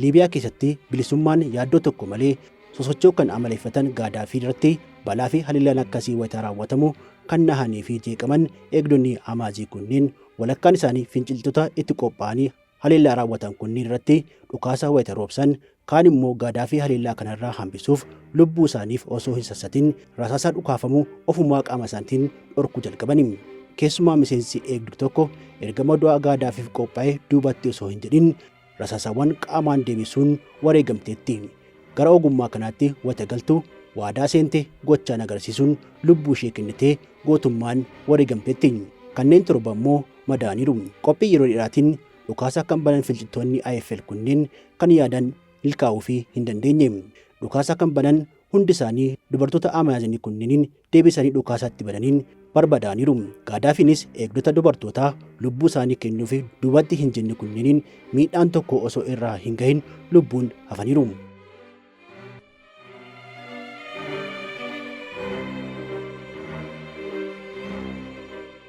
Liibiyaa keessatti bilisummaan yaaddoo tokko malee sosocho'uu kan amaleeffatan Gaadaafii irratti balaa fi haleellaan akkasii wayita raawwatamu kan nahanii fi jeeqaman eegdonni Amaazii kunneen walakkaan isaanii finciltoota itti qophaa'anii haleellaa raawwatan kunneen irratti dhukaasa wayita roobsan, kaan immoo Gaadaafii haleellaa kanarraa hambisuuf lubbuu isaaniif osoo hin sassatin rasaasa dhukaafamu ofumaa qaama isaaniitiin dhorkuu jalqabani. Keessumaa miseensi eegduu tokko ergama du'a Gaadaafiif qophaa'e duubatti osoo hin jedhin rasaasawwan qaamaan deebisuun wareegamteetti. Gara ogummaa kanaatti wayita galtu waadaa seente gochaan agarsiisuun lubbuu ishee kennitee gootummaan wareegamteetti. Kanneen 7 immoo madaa'aniiru. Qophii yeroo dheeraatiin dhukaasa kan banan finciltoonni IFL kunneen kan yaadan milkaa'uufii hin dandeenye. Dhukaasa kan banan hundi isaanii dubartoota Amaazonii kunneeniin deebisanii dhukaasatti bananiin barbadaa'aniiru. Gaadaafiinis eegdota dubartootaa lubbuu isaanii kennuuf duubatti hin jenne kunneeniin miidhaan tokko osoo irraa hin gahin lubbuun hafaniiru.